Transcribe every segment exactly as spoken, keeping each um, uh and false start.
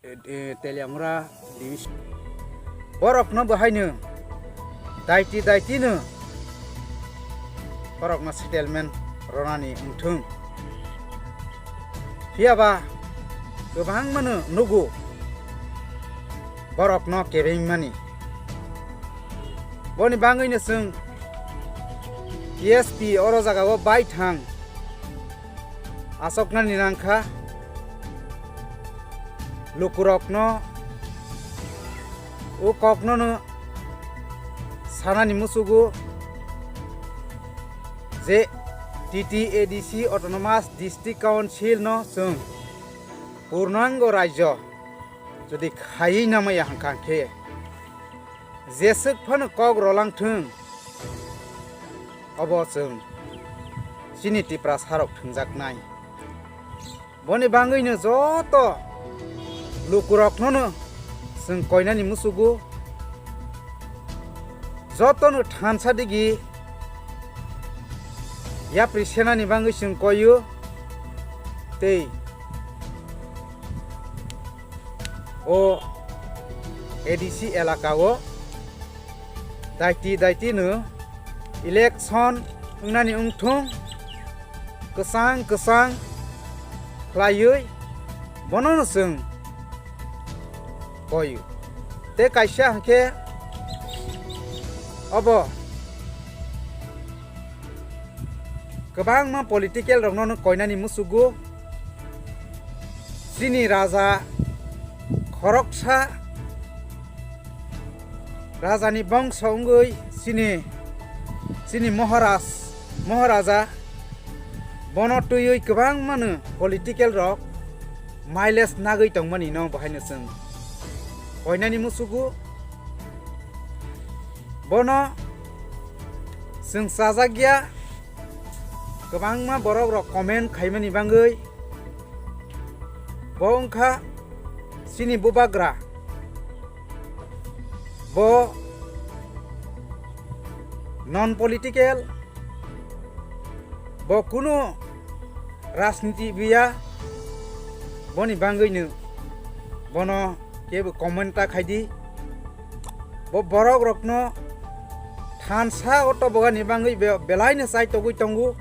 eh, Teliamura division. Borokno bo haino daiti daitino borokno settlement ronani wngthung. Phiyaba kwbangmano nugo borokno kebengmani. Boni bangwino chwng T S P oro jagao baithang achoknani nangkha. Lukurokno o koknono sanani musugo je T T A D C Autonomous District Council no chwng purnango rajyo jodi khaiwi namaya hwnkha khe jeswk phano kok rolang thung, obo chwng chini Tiprasarok thwngjaknai. Boni bangwino joto lukuroknono chwng koinani musugo, jotono thansa digi yapri senani bangwi chwng koio, tei o A D C elaka o daiti daitino election wngnani wngthung kwchang kwchang khlaiwi bonono chwng koio. Tei kaisa hwnkhe obo kwbangma political rokno koinani musugo. Chini raja khoroksa rajani bongso wngwi chini, chini Maharaj, Maharaja bono twiwi kwbangmano political rok mileage nagwi tongmani no bahaino chwng koinani musugo. Bono chwng chajakya kwbangma borok rok comment khaimani bangwi. Bo wngkha chini bubagra, bo non political, bo kunu rajniti biya, boni bangwino bono kebo comment ta khaidi. Bo borok rokno thansa o tobogani bangwi be-, belaino chai togwi tongo.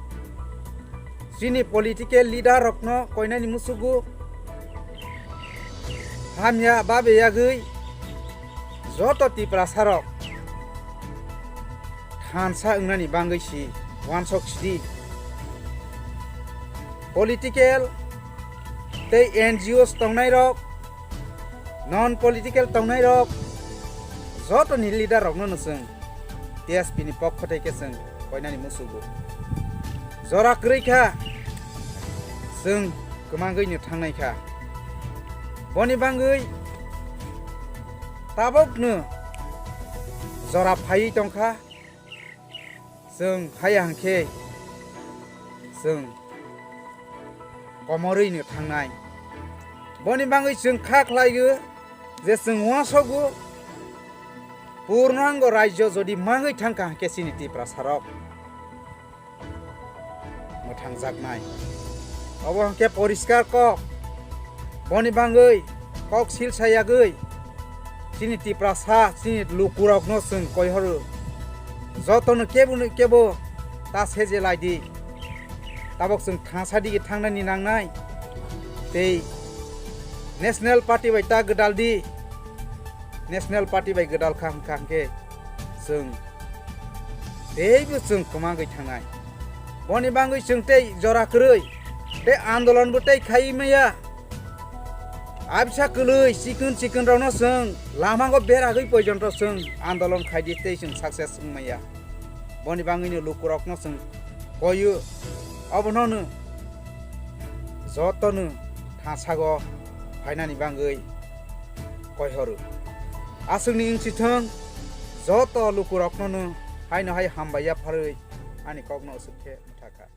Chini political leader rokno koinani musugo hamya babe yagwi joto Tiprasa rok thansa wngnani bangwi si wansok sidi. Political tei N G Os tongnai rok, non political tongnai rok, jotoni leader rokno no chwng T S P ni pokho thai khe chwng koinani musugo. Jora kwrwi kha, chwng kwmangwi no thangnai kha. Boni bangwi tabok no jora phaiwi tongkha. Chwng haya hwnkhe chwng komorwi no thangnai. Boni bangwi chwng kha khlaio je chwng uansukgo purnango rajyo jodi mangwi thangkha hwnkhe chini Tiprasa rok mwthangjaknai. Obo hwnkhe poriskar kok. Boni bangwi kok silsa yagwi chini Tiprasa, chini lukurokno chwng koihoro. Jotono kebo no kebo ta seje lai di. Tabok chwng thansa digi thangnani nangnai. Tei National Party bai ta gwdal di. National Party bai gwdal kha hwnkha hwnkhe chwng teibo chwng kwmagwi thangnai. Boni bangwi chwng tei jora kwrwi tei andolon bo tei khaiwi maya. Abisa kwlwi chikon chikon rokno chwng lamango beragwi poijonto chwng andolon khaidi tei chwng success wng maya. Boni bangwino lukurokno chwng koio, obono no jotono thansago phainani bangwi koihoro. Aswkni wngsi thung, joto lukurokno no haino hai hambai yapharwi ani kokno aswk khe mwthakha.